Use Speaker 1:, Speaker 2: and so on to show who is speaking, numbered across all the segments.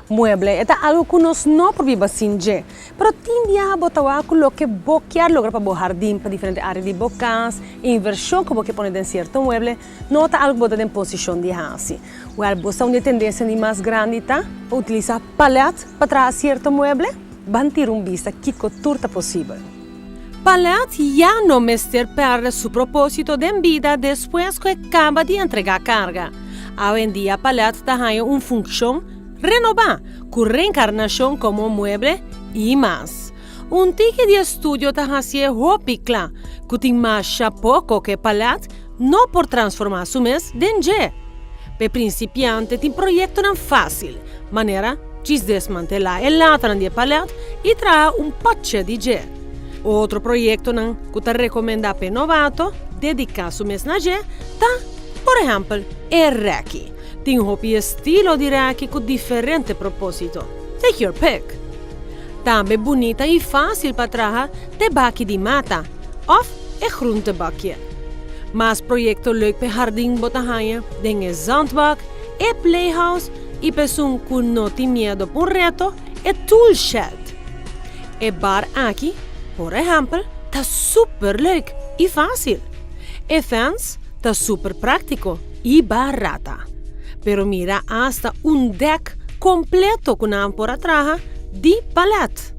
Speaker 1: Mueble, e ta algo cu nos no por biba sin dje. Pero tin biaha bo ta wak cu loke bo kier logra pa bo hardin, pa diferente area di bo cas, e inversion cu bo ke pone den cierto mueble, no ta algo cu bo ta den posicion di haci. Wel, bo sa un di e tendencia di mas grandi ta pa utilisa palet pa traha cierto mueble? Ban tira un bista kico tur ta posibel. Palet ya no mester perde su proposito den bida despues cu e caba di entrega carga. Awendia palet ta haña un funccion renobá cu reencarnacion como mueble y mas. Un tiki di estudio ta hacié hopi cla cu tin masha poco cu e palet no por transformá su mes den dje. P'e principiante tin proyectonan fácil, manera djis desmantelá e latanan di e palet y traha un potje di dje. Otro proyectonan cu ta recomendá p'e novato dedicá su mes na dje ta, por ehempel, e reki. Tin hopi estilo di reki cu diferente proposito. Take your pick! Tambe bunita y facil pa traha t'e baki di mata of e groentebakje. Mas proyecto leuk p'e hardin bo ta haña den e zandbak, e playhouse y p'esun cu no tin miedo p'un reto, e tool shed. E bar aki, por ehempel, ta super leuk y facil. E fence ta super practico y barata. Pero mira hasta un dek completo cu nan por a traha di palet.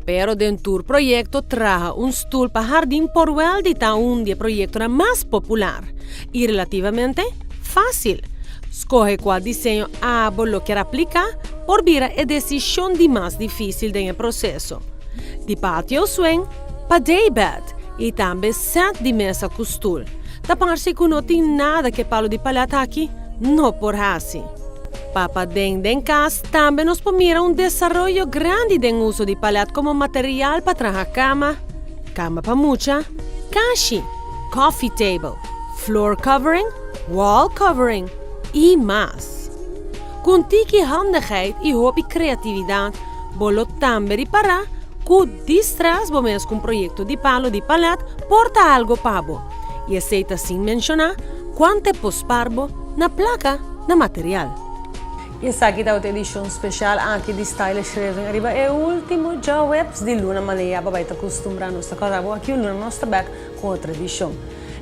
Speaker 1: Pero den tur proyecto traha un stul pa hardin por wel di ta un di e proyectonan mas popular y relativamente facil. Scoge cual diseño abo lo kier aplica por bira e decision di mas dificil den e proceso. Di patio swing pa daybed y tambe set di mesa cu stul. Ta parse cu no tin nada cu e palo di palet aki no por haci. Pa paden den cas tambe nos por mira un desaroyo grandi den uso di palet como material pa traha cama, cama pa mucha, kashi, coffee table, floor covering, wall covering y mas. Cu un tiki handigheid y hopi creatividad bo lo tambe ripara cu distras bo mes cu un proyecto di palo di palet por ta algo pa bo. Y esey ta sin menciona cuanto e por spar bo na placa na material. Y esaki ta otro edicion special aki di Stylish Living ariba e ultimo djaweps di luna manera bo bay ta custumbra nos ta corda bo aki un luna nos ta bek cu otro edicion.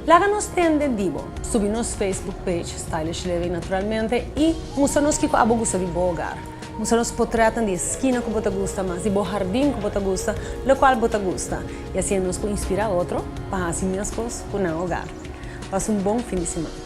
Speaker 1: Laga nos tende di bo. Subi nos Facebook page Stylish Living naturalmente y mustra nos kico abo gusta di bo hogar. Mustra nos potretnan di e skina cu bo ta gusta mas, di bo hardin cu bo ta gusta, locual bo ta gusta. Y asina nos por inspira otro pa haci mescos cu nan hogar. Pasa un bon fin di siman.